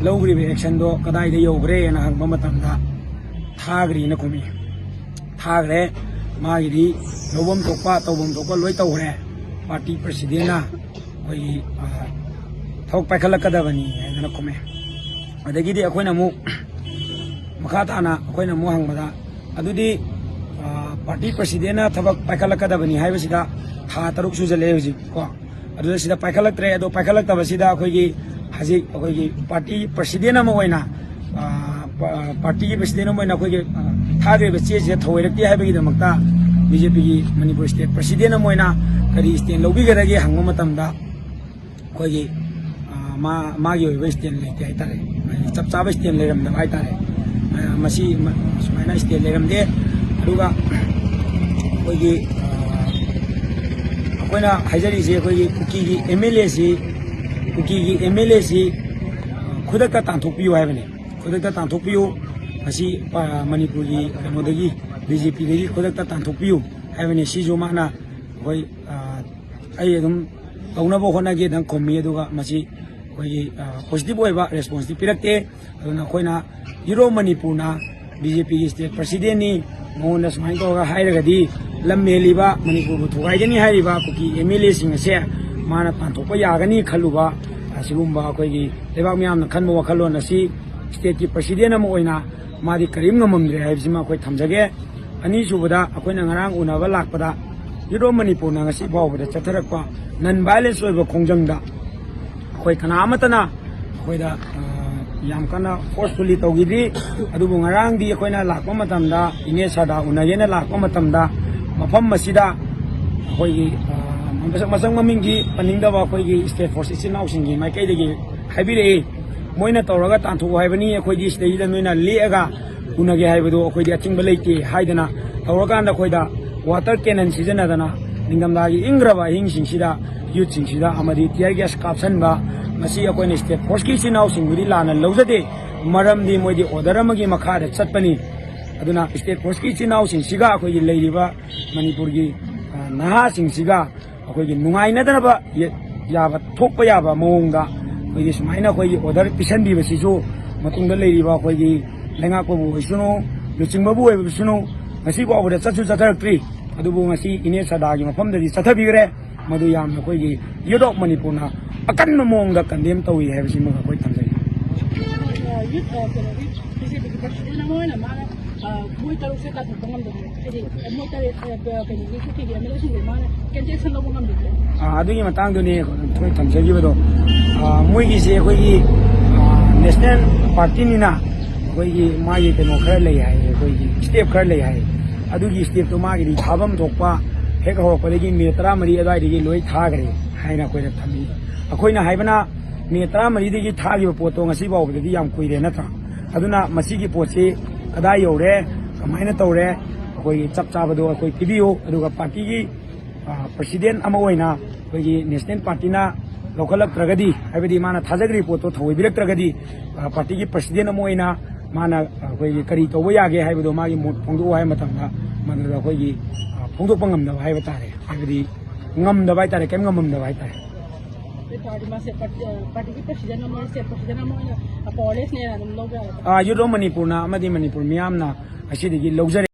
ꯂꯧꯈ꯭ꯔꯤꯕ ꯑꯦꯛꯁꯟꯗꯣ ꯀꯗꯥꯏꯗ ꯌꯧꯈ꯭ꯔꯦꯅ ꯍꯪꯕ ꯃꯇꯝꯗ ꯊꯥꯈ꯭ꯔꯦꯅ ꯈꯨꯝꯃꯤ꯫ ꯊꯥꯈ꯭ꯔꯦ꯫ ꯃꯥꯒꯤꯗꯤ ꯂꯧꯐꯝ ꯊꯣꯛꯄ, ꯇꯧꯐꯝ ꯊꯣꯛꯄ ꯂꯣꯏ ꯇꯧꯈ꯭ꯔꯦ꯫ ꯄꯥꯔꯇꯤ ꯄ꯭ꯔꯁꯤꯗꯦꯟꯅ ꯑꯩꯈꯣꯏꯒꯤ, ꯑ, ꯊꯕꯛ ꯄꯥꯏꯈꯠꯂꯛꯀꯗꯕꯅꯤ ꯍꯥꯏꯗꯅ ꯈꯨꯝꯃꯦ꯫ ꯑꯗꯒꯤꯗꯤ ꯑꯩꯈꯣꯏꯅ ꯑꯃꯨꯛ ꯃꯈꯥ ꯇꯥꯅ ꯑꯩꯈꯣꯏꯅ ꯑꯃꯨꯛ ꯍꯪꯕꯗ, ꯑꯗꯨꯗꯤ, ꯑ, ꯄꯥꯔꯇꯤ ꯄ꯭ꯔꯁꯤꯗꯦꯟꯅ ꯊꯕꯛ ꯄꯥꯏꯈꯠꯂꯛꯀꯗꯕꯅꯤ ꯍꯥꯏꯕꯁꯤꯗ ꯊꯥ ꯇꯔꯨꯛ ꯁꯨꯖꯜꯂꯛꯑꯦ ꯍꯧꯖꯤꯛ ꯀꯣ꯫ ꯑꯗꯨꯗ ꯁꯤꯗ ꯄꯥꯏꯈꯠꯂꯛꯇ꯭ꯔꯦ꯫ ꯑꯗꯣ ꯄꯥꯏꯈꯠꯂꯛꯇꯕꯁꯤꯗ ꯑꯩꯈꯣꯏꯒꯤ ꯍꯧꯖꯤꯛ ꯑꯩꯈꯣꯏꯒꯤ ꯄꯥꯔꯇꯤ ꯄ꯭ꯔꯁꯤꯗꯦꯟ ꯑꯃ ꯑꯣꯏꯅ, ꯑ, ꯄ-, ꯄꯥꯔꯇꯤꯒꯤ ꯄ꯭ꯔꯁꯤꯗꯦꯟ ꯑꯃ ꯑꯣꯏꯅ ꯑꯩꯈꯣꯏꯒꯤ, ꯑ, ꯊꯥꯈ꯭ꯔꯤꯕ ꯆꯦꯁꯤꯗ ꯊꯧꯑꯣꯏꯔꯛꯇꯦ ꯍꯥꯏꯕꯒꯤꯗꯃꯛꯇ ꯕꯤ ꯖꯦ ꯄꯤꯒꯤ ꯃꯅꯤꯄꯨꯔ ꯁ꯭ꯇꯦꯠ ꯄ꯭ꯔꯁꯤꯗꯦꯟ ꯑꯃ ꯑꯣꯏꯅ ꯀꯔꯤ ꯁ꯭ꯇꯦꯟ ꯂꯧꯕꯤꯒꯗꯒꯦ ꯍꯪꯕ ꯃꯇꯝꯗ, ꯑꯩꯈꯣꯏꯒꯤ, ꯑ, ꯃꯥ-, ꯃꯥꯒꯤ ꯑꯣꯏꯕ ꯁ꯭ꯇꯦꯟ ꯂꯩꯇꯦ ꯍꯥꯏꯇꯥꯔꯦ꯫ ꯆꯞ ꯆꯥꯕ ꯁ꯭ꯇꯦꯟ ꯂꯩꯔꯝꯗꯕ ꯍꯥꯏꯇꯥꯔꯦ꯫ ꯑ, ꯃꯁꯤ ꯃ-, ꯁꯨꯃꯥꯏꯅ ꯁ꯭ꯇꯦꯟ ꯂꯩꯔꯝꯗꯦ꯫ ꯑꯗꯨꯒ ꯑꯩꯈꯣꯏꯒꯤ, ꯑ, ꯑꯩꯈꯣꯏꯅ ꯍꯥꯏꯖꯔꯤꯁꯦ, ꯑꯩꯈꯣꯏꯒꯤ ꯀꯨꯀꯤꯒꯤ ꯑꯦꯝ ꯑꯦꯜ ꯑꯦꯁꯤ, ꯀꯨꯀꯤꯒꯤ ꯑꯦꯝ ꯑꯦꯜ ꯑꯦꯁꯤ ꯈꯨꯗꯛꯇ ꯇꯥꯟꯊꯣꯛꯄꯤꯌꯨ ꯍꯥꯏꯕꯅꯤ꯫ ꯈꯨꯗꯛꯇ ꯇꯥꯟꯊꯣꯛꯄꯤꯌꯨ꯫ ꯃꯁꯤ, ꯑ, ꯃꯅꯤꯄꯨꯔꯒꯤ ꯀꯩꯅꯣꯗꯒꯤ, ꯕꯤ ꯖꯦ ꯄꯤꯗꯒꯤ ꯈꯨꯗꯛꯇ ꯇꯥꯟꯊꯣꯛꯄꯤꯌꯨ ꯍꯥꯏꯕꯅꯤ꯫ ꯁꯤꯁꯨ ꯃꯥꯅ ꯑꯩꯈꯣꯏ, ꯑ, ꯑꯩ ꯑꯗꯨꯝ ꯇꯧꯅꯕ ꯍꯣꯠꯅꯒꯦꯗꯪ ꯈꯨꯝꯃꯤ, ꯑꯗꯨꯒ ꯃꯁꯤ ꯑꯩꯈꯣꯏꯒꯤ, ꯑ, ꯄꯣꯖꯤꯇꯤꯚ ꯑꯣꯏꯕ ꯔꯦꯁꯄꯣꯟꯁꯇꯤ ꯄꯤꯔꯛꯇꯦ꯫ ꯑꯗꯨꯅ ꯑꯩꯈꯣꯏꯅ ꯌꯨꯔꯣꯞ ꯃꯅꯤꯄꯨꯔꯅ ꯕꯤ ꯖꯦ ꯄꯤꯒꯤ ꯁ꯭ꯇꯦꯠ ꯄ꯭ꯔꯁꯤꯗꯦꯟꯅꯤ, ꯃꯉꯣꯟꯗ ꯁꯨꯃꯥꯏꯅ ꯇꯧꯔꯒ ꯍꯥꯏꯔꯒꯗꯤ ꯂꯝ ꯍꯦꯜꯂꯤꯕ, ꯃꯅꯤꯄꯨꯔꯕꯨ ꯊꯨꯒꯥꯏꯒꯅꯤ ꯍꯥꯏꯔꯤꯕ ꯀꯨꯀꯤ ꯑꯦꯝ ꯑꯦꯜ ꯑꯦꯁꯤꯡ ꯑꯁꯦ ꯃꯥꯅ ꯇꯥꯟꯊꯣꯛꯄ ꯌꯥꯒꯅꯤ ꯈꯜꯂꯨꯕ, ꯑꯁꯤꯒꯨꯝꯕ ꯑꯩꯈꯣꯏꯒꯤ ꯂꯩꯕꯥꯛ ꯃꯤꯌꯥꯝꯅ ꯈꯟꯕ ꯋꯥꯈꯜꯂꯣꯟ ꯑꯁꯤ ꯁ꯭ꯇꯦꯠꯀꯤ ꯄ꯭ꯔꯁꯤꯗꯦꯟ ꯑꯃ ꯑꯣꯏꯅ ꯃꯥꯗꯤ ꯀꯔꯤꯝ ꯉꯝꯃꯝꯗ꯭ꯔꯦ ꯍꯥꯏꯕꯁꯤꯃ ꯑꯩꯈꯣꯏ ꯊꯝꯖꯒꯦ꯫ ꯑꯅꯤꯁꯨꯕꯗ, ꯑꯩꯈꯣꯏꯅ ꯉꯔꯥꯡ ꯎꯅꯕ ꯂꯥꯛꯄꯗ ꯌꯨꯔꯣꯞ ꯃꯅꯤꯄꯨꯔꯅ ꯉꯁꯤ ꯐꯥꯎꯕꯗ ꯆꯠꯊꯔꯛꯄ ꯅꯟ ꯚꯥꯏꯂꯦꯟꯁ ꯑꯣꯏꯕ ꯈꯣꯡꯖꯪꯗ ꯑꯩꯈꯣꯏ ꯀꯅꯥ ꯑꯃꯠꯇꯅ ꯑꯩꯈꯣꯏꯗ, ꯑ, ꯌꯥꯝ ꯀꯟꯅ ꯐꯣꯔꯁꯐꯨꯜꯂꯤ ꯇꯧꯈꯤꯗ꯭ꯔꯤ꯫ ꯑꯗꯨꯕꯨ ꯉꯔꯥꯡꯗꯤ ꯑꯩꯈꯣꯏꯅ ꯂꯥꯛꯄ ꯃꯇꯝꯗ, ꯏꯅꯦ ꯁꯔꯗꯥ ꯎꯅꯒꯦꯅ ꯂꯥꯛꯄ ꯃꯇꯝꯗ, ꯃꯐꯝ ꯑꯁꯤꯗ ꯑꯩꯈꯣꯏꯒꯤ, ꯑ, ꯃꯁꯛ, ꯃꯁꯛ ꯃꯃꯤꯡꯗꯤ ꯄꯟꯅꯤꯡꯗꯕ ꯑꯩꯈꯣꯏꯒꯤ ꯁ꯭ꯇꯦꯠ ꯐꯣꯔꯁ ꯏꯆꯤꯟ ꯏꯅꯥꯎꯁꯤꯡꯒꯤ ꯃꯥꯏꯀꯩꯗꯒꯤ ꯍꯥꯏꯕꯤꯔꯛꯏ꯫ ꯃꯣꯏꯅ ꯇꯧꯔꯒ ꯇꯥꯟꯊꯣꯛꯎ ꯍꯥꯏꯕꯅꯤ, ꯑꯩꯈꯣꯏꯗꯤ ꯁꯤꯗꯩꯗ ꯅꯣꯏꯅ ꯂꯦꯛꯑꯒ ꯎꯅꯒꯦ ꯍꯥꯏꯕꯗꯣ ꯑꯩꯈꯣꯏꯗꯤ ꯑꯊꯤꯡꯕ ꯂꯩꯇꯦ ꯍꯥꯏꯗꯅ ꯇꯧꯔꯀꯥꯟꯗ ꯑꯩꯈꯣꯏꯗ ꯋꯥꯇꯔ ꯀꯦꯅꯟ ꯁꯤꯖꯤꯟꯅꯗꯅ ꯅꯤꯡꯊꯝꯊꯥꯒꯤ ꯏꯪꯈ꯭ꯔꯕ ꯑꯍꯤꯡꯁꯤꯡꯁꯤꯗ ꯌꯨꯠꯁꯤꯡꯁꯤꯗ ꯑꯃꯗꯤ ꯇꯤꯌꯔ ꯒ꯭ꯌꯥꯁ ꯀꯥꯞꯁꯟꯕ, ꯃꯁꯤ ꯑꯩꯈꯣꯏꯅ ꯁ꯭ꯇꯦꯠ ꯐꯣꯔꯁꯀꯤ ꯏꯆꯤꯟ ꯏꯅꯥꯎꯁꯤꯡꯕꯨꯗꯤ ꯂꯥꯟꯅ ꯂꯧꯖꯗꯦ꯫ ꯃꯔꯝꯗꯤ ꯃꯣꯏꯗꯤ ꯑꯣꯔꯗꯔ ꯑꯃꯒꯤ ꯃꯈꯥꯗ ꯆꯠꯄꯅꯤ꯫ ꯑꯗꯨꯅ ꯁ꯭ꯇꯦꯠ ꯐꯣꯔꯁꯀꯤ ꯏꯆꯤꯟ ꯏꯅꯥꯎꯁꯤꯡꯁꯤꯒ ꯑꯩꯈꯣꯏꯒꯤ ꯂꯩꯔꯤꯕ ꯃꯅꯤꯄꯨꯔꯒꯤ, ꯑ, ꯅꯍꯥꯁꯤꯡꯁꯤꯒ ꯑꯩꯈꯣꯏꯒꯤ ꯅꯨꯡꯉꯥꯏꯅꯗꯅꯕ ꯌ-, ꯌꯥꯕ, ꯊꯣꯛꯄ ꯌꯥꯕ ꯃꯑꯣꯡꯗ ꯑꯩꯈꯣꯏꯒꯤ ꯁꯨꯃꯥꯏꯅ ꯑꯩꯈꯣꯏꯒꯤ ꯑꯣꯔꯗꯔ ꯄꯤꯁꯟꯕꯤꯕꯁꯤꯁꯨ ꯃꯇꯨꯡꯗ ꯂꯩꯔꯤꯕ ꯑꯩꯈꯣꯏꯒꯤ ꯂꯩꯉꯥꯛꯄꯕꯨ ꯑꯣꯏꯁꯅꯨ, ꯂꯨꯆꯤꯡꯕꯕꯨ ꯑꯣꯏꯕꯁꯅꯨ, ꯉꯁꯤ ꯐꯥꯎꯕꯗ ꯆꯠꯁꯨ ꯆꯠꯊꯔꯛꯇ꯭ꯔꯤ꯫ ꯑꯗꯨꯕꯨ ꯉꯁꯤ ꯏꯅꯦ ꯁꯔꯗꯥꯒꯤ ꯃꯐꯝꯗꯗꯤ ꯆꯠꯊꯕꯤꯈ꯭ꯔꯦ꯫ ꯃꯗꯨ ꯌꯥꯝꯅ ꯑꯩꯈꯣꯏꯒꯤ ꯌꯨꯠ ꯑꯣꯐ ꯃꯅꯤꯄꯨꯔꯅ ꯑꯀꯟꯕ ꯃꯑꯣꯡꯗ ꯀꯟꯗꯦꯝ ꯇꯧꯏ ꯍꯥꯏꯕꯁꯤꯃꯒ ꯑꯩꯈꯣꯏ ꯊꯝꯖꯒꯦ꯫ ꯌꯨꯠ, ꯑ, ꯀꯩꯅꯣꯒꯤ ꯕꯤ ꯖꯦ ꯄꯤꯒꯤ ꯄ꯭ꯔꯁꯤꯗꯦꯟ ꯑꯃ ꯑꯣꯏꯅ ꯃꯥꯅ, ꯑ, ꯃꯣꯏ ꯇꯔꯨꯛꯁꯦ ꯇꯥꯟꯊꯣꯛꯄ ꯉꯝꯗꯕꯅꯦ꯫ ꯍꯥꯏꯗꯤ ꯃꯣꯏ ꯇꯔꯦꯠ, ꯑ, ꯀꯩꯅꯣꯒꯤ ꯀꯨꯀꯤꯒꯤ ꯑꯦꯝ ꯑꯦꯜ ꯑꯦꯁꯤꯡꯗꯣ ꯃꯥꯅ ꯀꯦꯟꯗꯦꯠ ꯁꯟ ꯂꯧꯕ ꯉꯝꯗꯕꯅꯦ꯫ ꯑ, ꯑꯗꯨꯒꯤ ꯃꯇꯥꯡꯗꯨꯅꯤ ꯑꯩꯈꯣꯏ ꯊꯝꯖꯈꯤꯕꯗꯣ꯫ ꯑ, ꯃꯣꯏꯒꯤꯁꯦ ꯑꯩꯈꯣꯏꯒꯤ, ꯑ, ꯅꯦꯁꯅꯦꯜ ꯄꯥꯔꯇꯤꯅꯤꯅ ꯑꯩꯈꯣꯏꯒꯤ ꯃꯥꯒꯤ ꯀꯩꯅꯣ ꯈꯔ ꯂꯩ ꯍꯥꯏ, ꯑꯩꯈꯣꯏꯒꯤ ꯁ꯭ꯇꯦꯞ ꯈꯔ ꯂꯩ ꯍꯥꯏ꯫ ꯑꯗꯨꯒꯤ ꯁ꯭ꯇꯦꯞꯇꯣ ꯃꯥꯒꯤꯗꯤ ꯊꯥꯐꯝ ꯊꯣꯛꯄ ꯍꯦꯛ ꯍꯧꯔꯛꯄꯗꯒꯤ ꯃꯦ ꯇꯔꯥꯃꯔꯤ ꯑꯗꯨꯋꯥꯏꯗꯒꯤ ꯂꯣꯏ ꯊꯥꯈ꯭ꯔꯦ ꯍꯥꯏꯅ ꯑꯩꯈꯣꯏꯗ ꯊꯝꯃꯤ꯫ ꯑꯩꯈꯣꯏꯅ ꯍꯥꯏꯕꯅ ꯃꯦ ꯇꯔꯥꯃꯔꯤꯗꯒꯤ ꯊꯥꯈꯤꯕ ꯄꯣꯠꯇꯣ ꯉꯁꯤ ꯐꯥꯎꯕꯗꯗꯤ ꯌꯥꯝ ꯀꯨꯏꯔꯦ ꯅꯠꯇ꯭ꯔꯥ? ꯑꯗꯨꯅ ꯃꯁꯤꯒꯤ ꯄꯣꯠꯁꯤ ꯀꯗꯥꯏ ꯌꯧꯔꯦ, ꯀꯃꯥꯏꯅ ꯇꯧꯔꯦ, ꯑꯩꯈꯣꯏꯒꯤ ꯆꯞ ꯆꯥꯕꯗꯣ ꯑꯩꯈꯣꯏ ꯄꯤꯕꯤꯌꯨ꯫ ꯑꯗꯨꯒ ꯄꯥꯔꯇꯤꯒꯤ, ꯑ, ꯄ꯭ꯔꯁꯤꯗꯦꯟ ꯑꯃ ꯑꯣꯏꯅ, ꯑꯩꯈꯣꯏꯒꯤ ꯅꯦꯁꯅꯦꯜ ꯄꯥꯔꯇꯤꯅ ꯂꯧꯈꯠꯂꯛꯇ꯭ꯔꯒꯗꯤ, ꯍꯥꯏꯕꯗꯤ ꯃꯥꯅ ꯊꯥꯖꯈ꯭ꯔꯤꯕ ꯄꯣꯠꯇꯣ ꯊꯧꯑꯣꯏꯕꯤꯔꯛꯇ꯭ꯔꯒꯗꯤ, ꯑ, ꯄꯥꯔꯇꯤꯒꯤ ꯄ꯭ꯔꯁꯤꯗꯦꯟ ꯑꯃ ꯑꯣꯏꯅ ꯃꯥꯅ, ꯑ, ꯑꯩꯈꯣꯏꯒꯤ ꯀꯔꯤ ꯇꯧꯕ ꯌꯥꯒꯦ ꯍꯥꯏꯕꯗꯣ ꯃꯥꯒꯤ ꯃꯣꯠ ꯐꯣꯡꯗꯣꯛꯑꯣ ꯍꯥꯏꯕ ꯃꯇꯝꯗ, ꯃꯗꯨꯗ ꯑꯩꯈꯣꯏꯒꯤ, ꯑ, ꯐꯣꯡꯗꯣꯛꯄ ꯉꯝꯗꯕ ꯍꯥꯏꯕ ꯇꯥꯔꯦ, ꯍꯥꯏꯕꯗꯤ ꯉꯝꯗꯕ ꯍꯥꯏ ꯇꯥꯔꯦ, ꯀꯩꯝ ꯉꯝꯃꯝꯗꯕ ꯍꯥꯏ ꯇꯥꯔꯦ꯫ ꯑꯗꯨ ꯇꯥꯔꯗꯤ ꯃꯥꯁꯦ ꯄꯥꯔꯇꯤ, ꯑ, ꯄꯥꯔꯇꯤꯒꯤ ꯄ꯭ꯔꯁꯤꯗꯦꯟ ꯑꯃ, ꯁ꯭ꯇꯦꯠ ꯄ꯭ꯔꯁꯤꯗꯦꯟ ꯑꯃ ꯑꯣꯏꯅ ꯄꯥꯋꯔꯂꯦꯁꯅꯦꯅ ꯑꯗꯨꯝ ꯂꯧꯕ ꯌꯥꯒꯗ꯭ꯔꯥ? ꯑ, ꯌꯨꯠ ꯑꯣꯐ ꯃꯅꯤꯄꯨꯔꯅ ꯑꯃꯗꯤ ꯃꯅꯤꯄꯨꯔ ꯃꯤꯌꯥꯝꯅ ꯉꯁꯤꯗꯒꯤ ꯂꯧꯖꯔꯦ꯫